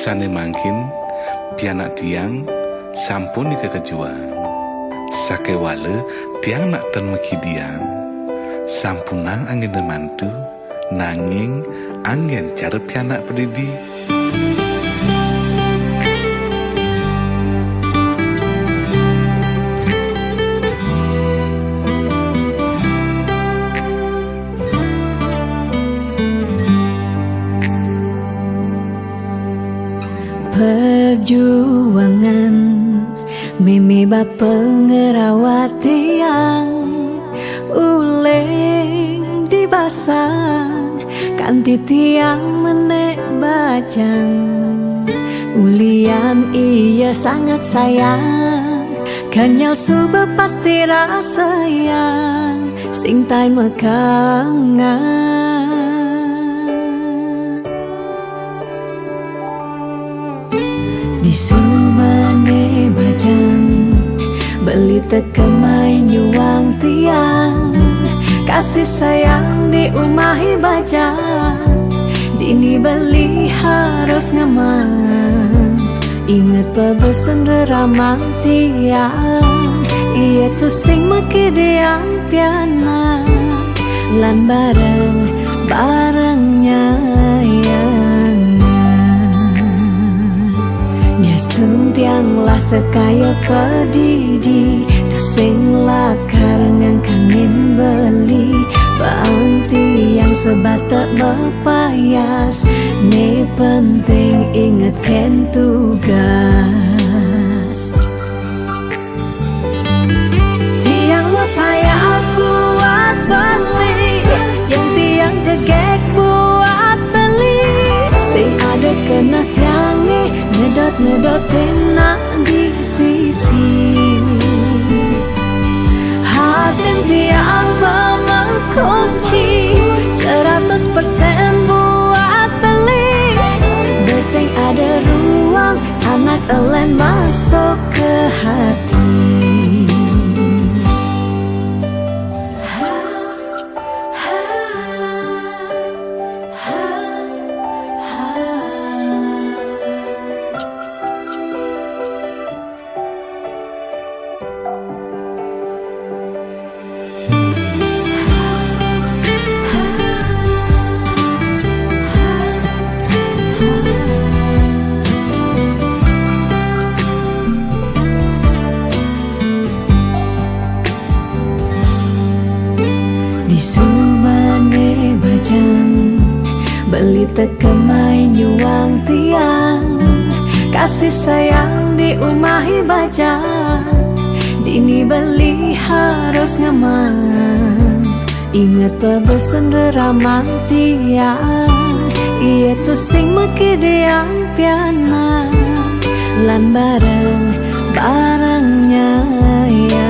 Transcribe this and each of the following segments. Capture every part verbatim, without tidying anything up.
Sane mangkin, pianak tiang sampun nika kejuang. Sakewala tiang nak ten makidiang, sampunang anggena mantu, nanging anggen cara pianak padidi. Perjuangan mimi bapa ngerawat tiang, uling dibasang kanti tiang menek bajang. Ulian iya sangat sayang, kenyel suba pasti rasa yang sing tai mekangan. Di sumane bajang, beli teka mai nyuang tiang. Kasih sayang diumahi bajang, dini beli harus ngemang. Inget pebesen reramang tiang, iya tusing makidiang pianak, lan bareng-bareng nyayangan. Nyastun tiang lah sakaya padidi, tusing lakar ngangkangin beli. Pang tiang sebatek bepayas, ne penting inget ken tugas. Tiang mapayas buat beli, yang tiang jegeg buat beli. Sing ada keneh tiange, ngedot-ngedotin nak di sisi. Hatin tiang mama kunci, seratus persen buat beli. Beseng ada ruang anak elen masuk ke hati. Di sumane bajang, beli teka mai nyuang tiang. Kasih sayang diumahi bajang, dini beli harus ngemang. Inget pebesen reramang tiang, iya tusing makidiang pianak, lan bareng-bareng nyayangan.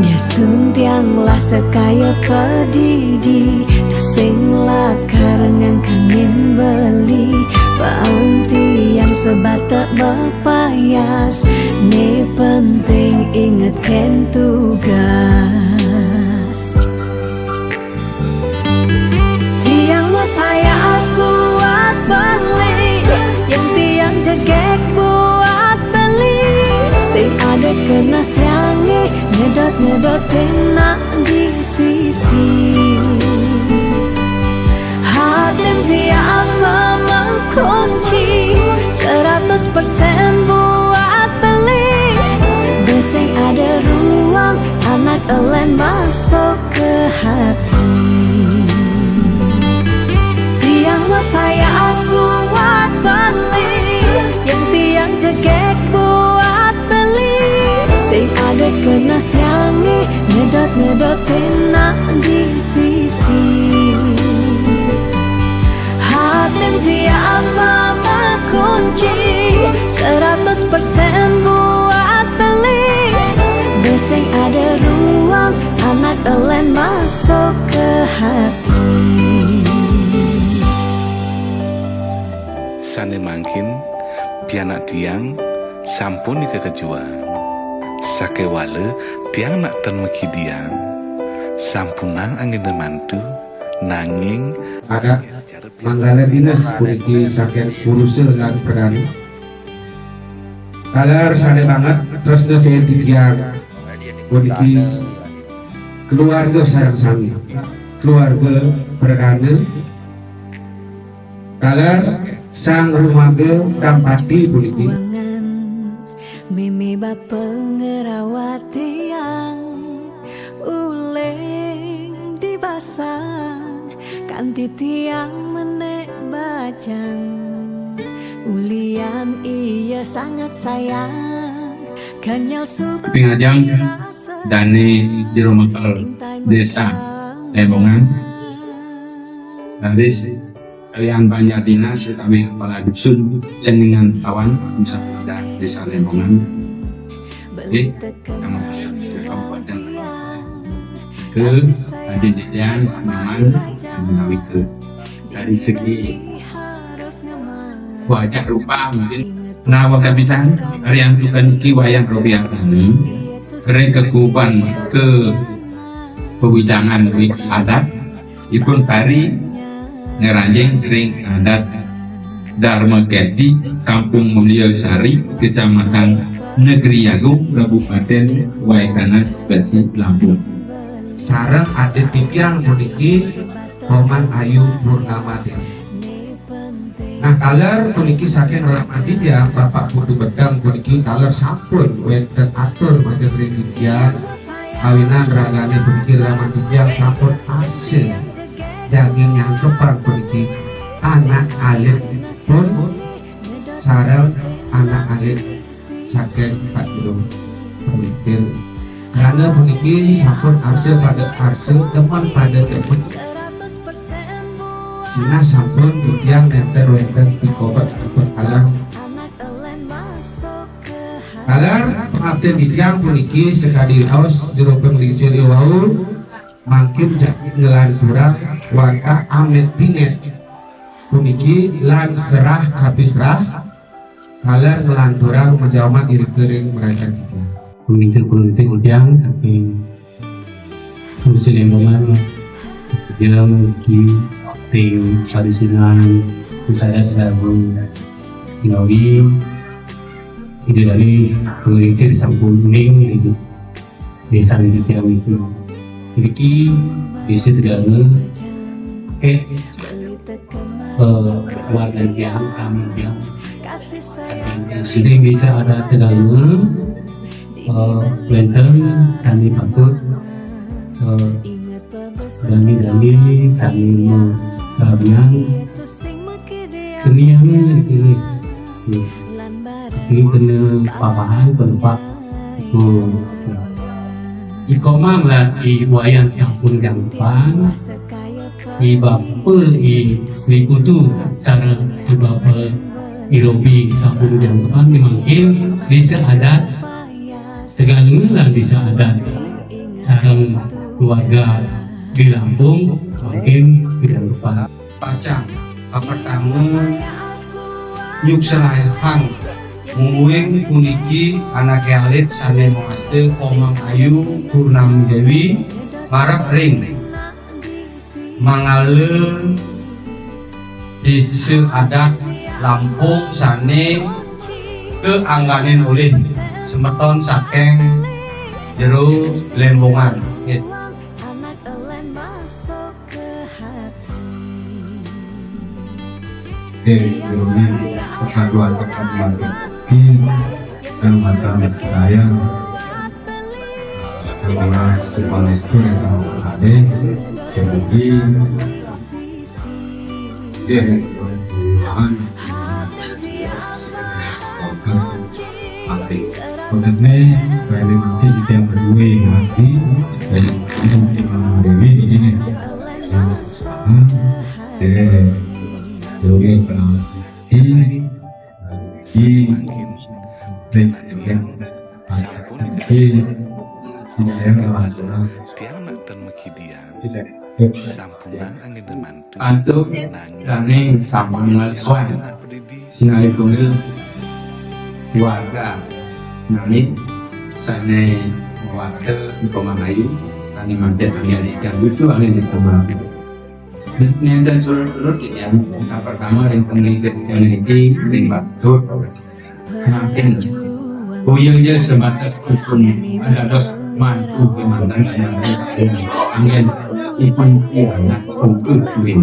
Nyastun tiang lah sakaya padidi, tusing lakar ngangkangin beli. Pang tiang sebatek bepayas, ne penting inget ken tugas. Tiang mapayas buat beli, yang tiang jegeg buat beli. Sing ada keneh tiange, ngedot-ngedotin nak di sisi. Hatin tiang mama kunci, seratus persen buat beli. Beseng ada ruang anak elen masuk ke hati. Tiang mapayas buat beli, yang tiang jegeg buat beli. Sing ada keneh tiange, ngedot-ngedotin nak di sisi. Hatin tiang mama kunci, seratus persen buat beli. Beseng ada ruang anak elen masuk ke hati. Sane mangkin, pianak tiang sampun nika kejuang. Sakewala tiang nak ten makidiang, sampunang anggena mantu, nanging ada Manggala dinas puniki saking purusa lan pradana. Taler sané banget tresna saking titiang puniki keluarga sareng sami, keluarga pradana, taler sang rumaga dampati puniki. Mimi bapa ngrawat tiang uling dibasang kanti tiang menék bajang. Ulian iya sangat sayang kanyel suba. Pingajeng dané jero mekel désa Lembongan. Raris kalian Banjar Dinas utawi kepala dusun Ceningan Tawan, Nusa Penida, Desa Lembongan. Nggih, nama Kabupaten ke Raden Didian Paneman menawi ke dari segi wajah rupa mungkin. Nah, wagah pisan, riantukan ki wayang robiatani, ring kegupan ke pewidangan wi adat, ipun kari ngranjing ring adat Dharma Keti, Kampung Mulia Sari, Kecamatan Negeri Agung, Kabupaten Waikana, Provinsi Lampung. Sareng adik titiang puniki Komang Ayu Purnamati. Nah, taler puniki saking Ramaditya, Bapak Putu Bedeng puniki taler sampun wénten atur majeng ring titiang, awinan ragané puniki Ramaditya sampun asih jagi nyangkepang puniki anak alitipun sareng anak alit saking Pak Guru pemimpin. Karena puniki sampun arsa pada arsa, teman pada teman. Sinah sampun titiang nénten wénten pikobet pun alam. Taler pangabdian titiang puniki sakadi raos jero panglingsir iwau, mangkin jagi nglanturang wantah amit bingit puniki lan serah kapisrah, taler nglanturang majauman irika ring marajan titiang. Panglingsir-panglingsir titiang saking Dusun Lembongan, jam ki ting padusunan, pusaran dagung, ngawi, ida dalis, penglingsir sampun uning, désa titiang itu. Niki désa Tegalenga, eh, eh, warga tiang, kami tiang. Sering bisa ada Tegalenga, eh, wénten sami patut, eh, dami-dami sami mengkawinan keniangan ini. Ini kena papahan penumpang. Oh. Ikomang lan i Wayan sampun jangkepang. I bapa i Liputu sareng i bapa i Robi sampun jangkepang, mangkin désa adat Tegalenga lan désa adat sareng keluarga di Lampung mangkin kajangkepang. Pacang kapertama nyukserahang mungguing puniki anaké alit sané mawasta Komang Ayu Purnami Déwi marep ring manggala désa adat Lampung sané kaangganin olih semeton saking jero Lembongan. Nggih. Dewi Guruni, persatuan pertemuan di Kalimantan Raya, Kepala Kepala Sekolah yang sama ada, kemudian dia Kelurahan, Kontesnya, kali nanti kita berdua nanti dari Dewi ini. Saya Dewi kenal di di Tiang nak ten mekidian. Sampunang angin mantu. Antuk nanging sané sampun ngleswan. Sinalika warga nami sané warga di Komang Ayu, sané mantep angin ikan lucu angin di Komang. Nénten surut-surut titiang, ingkang pertama ring pangriget titiang niki ring batur. Mangkin boya ja sebatas ipun dados mantu kémanten, anggén ipun pianak pungkur kuwi.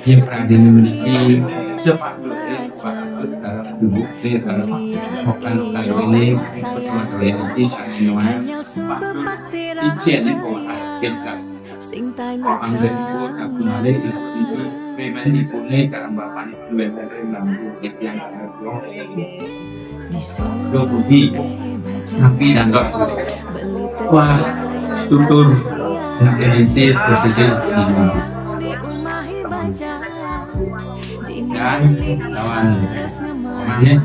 Ya, pradini niki sepatutné bakal dalam tubuh, nih, kalau bukan kali ini, persoalan niki sané nuan, ijén kok. Panggenipun aku malih ibu-ibu, mémén ibuné karang bapané duwé ring lampu titiang kanggo. Duh budi, napi dados. Wah, tutur, napi rintis, presiden, ibu. Dan lawan maneh,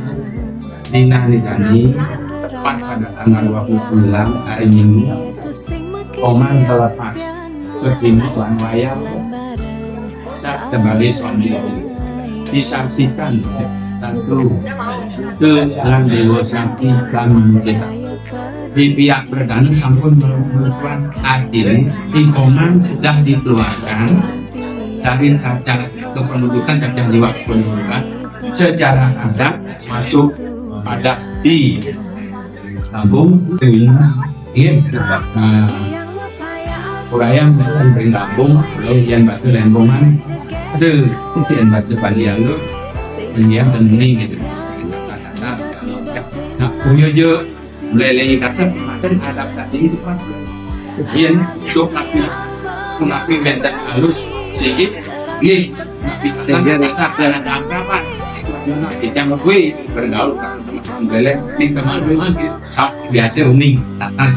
dina niki, tepat pada tanggal dua puluh sembilan hari Minggu, Komang kelepas. Terus dina wan wayang. Sak sebali sombong. Disaksikan tentu ke lan Dewa Sakti kami. Di pihak perdana sampun memutuskan, artinya di Komang sudah dikeluarkan dari cacat kependudukan, cacat jiwa kependudukan. Secara adat masuk adat di Lampung, nggih. Nah, urayang ring Lampung, yén basa Lembongan, ada yén basa Bali Alur, yén teneni gitu. Nah, punya je melelengi kasar, makan adaptasi itu kan. Yén sok napi, napi wénten alus, sigi, nggih, napi kasar, kasar, ada akraban. Kita kuwi bergaul sama teman-teman, ning teman-teman, gitu. Biasa uning, tatas.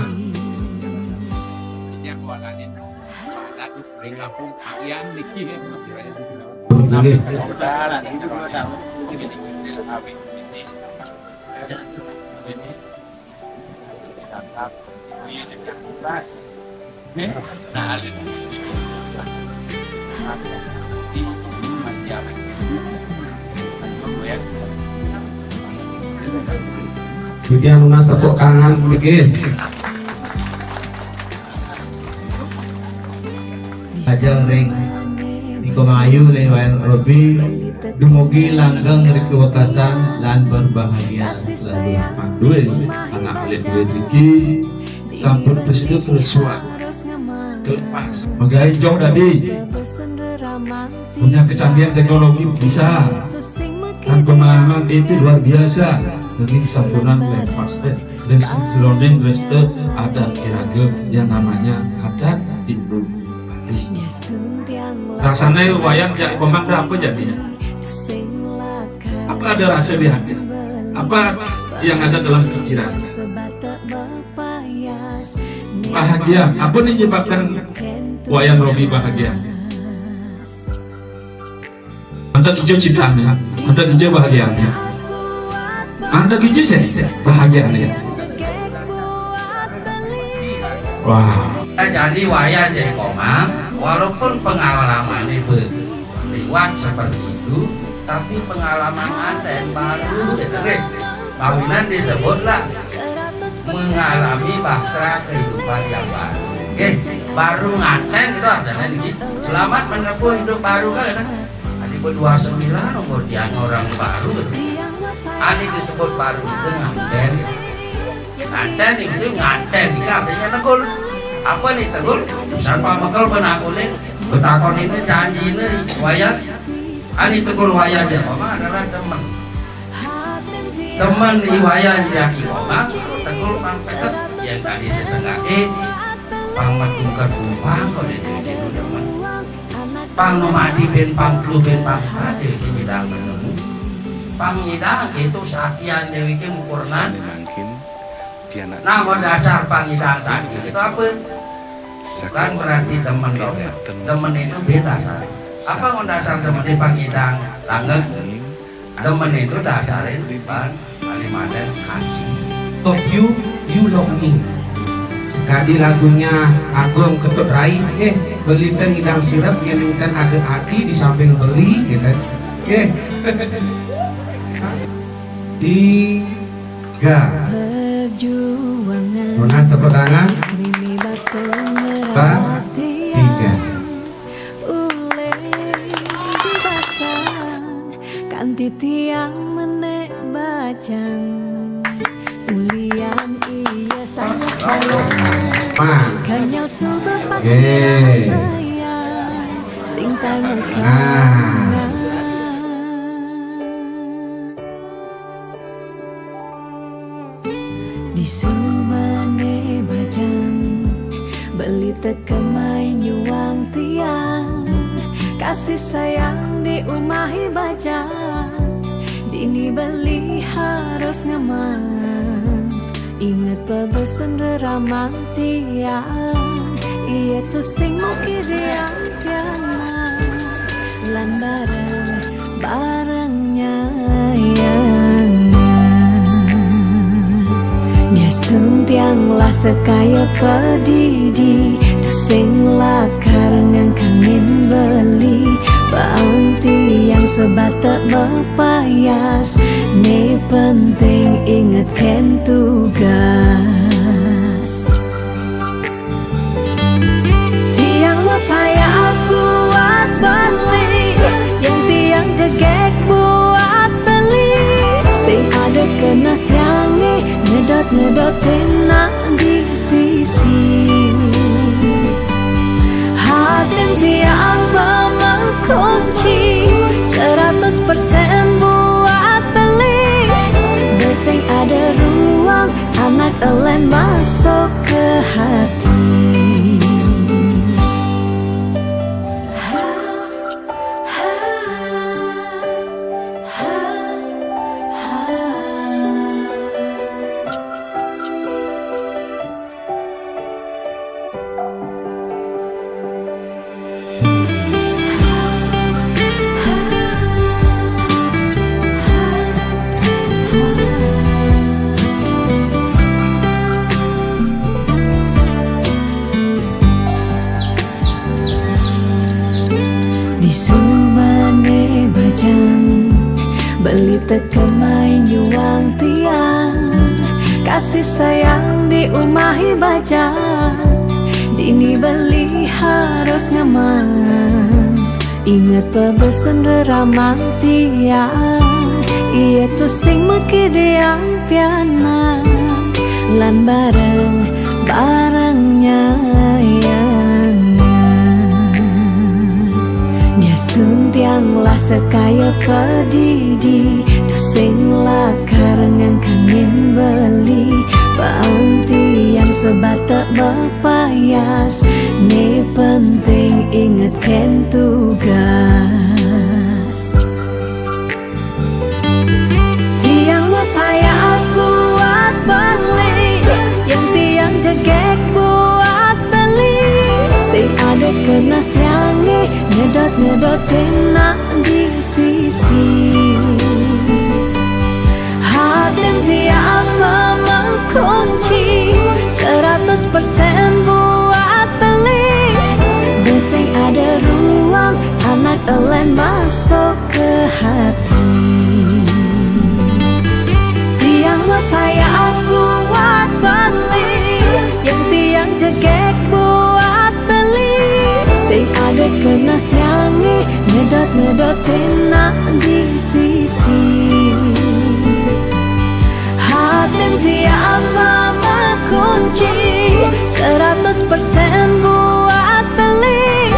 Titiang nunas tepuk tangan nggih. Lajeng ring nika mayu ring Wayan Robi, dumugi langgeng ring wekasan lan berbahagia selalu. Duwé anak alit duwé niki sampun prasida tersuat. Terus pas. Magaé joh dadi. Punya kecanggihan teknologi bisa. Dan pemahaman itu luar biasa. Dadi sampunang lepas, eh, dari jroning resta adat iraga yang namanya adat Hindu. Rasanya wayang jak Komang apa jadinya? Apa ada rasa di hati? Apa yang ada dalam pikiran? Bahagia. Apa nih nyebabkan Wayan Robi bahagia? Anda kerja cintanya, Anda kerja bahagianya. Anda kerja sih bahagianya. Wah. Jadi Wayan jadi Komang, walaupun pengalamannya ber- liwat seperti itu, tapi pengalaman nganten baru, gitu, nggih. Kawinan disebutlah mengalami bahtera kehidupan yang baru. Nggih, baru nganten gitu artinya niki. Selamat menempuh hidup baru kan, gitu. Tadi berdua sembilan, kemudian orang baru, gitu. Ani disebut baru itu nganten, gitu. Nganten itu nganten, itu artinya negul. Apa nih tegul? Misal pamekel penakulin, betakon ini janji ini, Wayan. Ani tegul Wayan ya, Komang adalah demen. Demen i Wayan ya, Komang, tegul pang seket. Yang tadi sesenggake, pang matungkar kumpang, kok dia jadi demen. Pang numadi ben pang telu ben pang empat, dia nyidang ketemu. Pang nyidang itu sakian Dewi ke mukurnan. Nah, mau dasar pangidang sakti itu apa? Bukan berarti demen, loh. Demen itu beda, Sari. Apa mau dasar demen di pangidang langgeng? Demen itu dasarin pan kalimaten kasih. Love you, you love me. Sekadi lagunya Agung Ketut Rai, eh, beli teh ngidang sirep, yang ten ada hati di samping beli, gitu. Eh. Tiga. Perjuangan. Nunas tepuk tangan. Mimi bakal. Empat, tiga. Titiang menek bajang, ulian iya sangat sayang. Kanyau suba pasti rasa sayang, sing tangan kangen. Di sumane bajang, beli teka mai nyuang tiang. Kasih sayang di umahi bajang, dini beli harus ngemang. Ingat pebesen reramang tiang, iya tu sing mukir diang tiang. Lan bareng bareng nyayang. Nyastun tiang lah sekaya pedidi, tu sing lakar ngangkangin beli. Paang tiang sebatek bepayas, ne penting inget ken tugas. Tiang mepayas buat beli, yang tiang jegek buat beli. Sing ada keneh tiang ni, ngedot-ngedotin nak di sisi. Hatin tiang memekunci, seratus persen buat beli. Beseng ada ruang, anak elen masuk ke hati. Di sumane bajang, beli teka mai nyuang tiang. Kasih sayang di umahi bajang, dini beli harus ngemang. Ingat pebesen reramang tiang, iya tu sing mekid diang pianan. Lan bareng-bareng nyayang. Nyastun tiang lah sekaya pedidi, tu sing lakar ngangkangin beli. Paang tiang sebatek bepayas, ne penting inget ken tugas. Tiang mepayas buat beli, yang tiang jegek buat beli. Sing ada keneh tiang ni, ngedot-ngedotin nak di sisi. Hatin tiang memekunci, seratus persen buat beli. Beseng ada ruang, anak elen masuk ke hati. Tiang mepayas buat beli, yang tiang jegek buat beli. Sing ada keneh tiang ni, ngedot-ngedotin nak di sisi. Hatin tiang memekunci, seratus persen buat beli.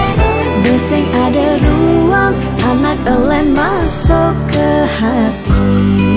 Beseng ada ruang, anak elen masuk ke hati.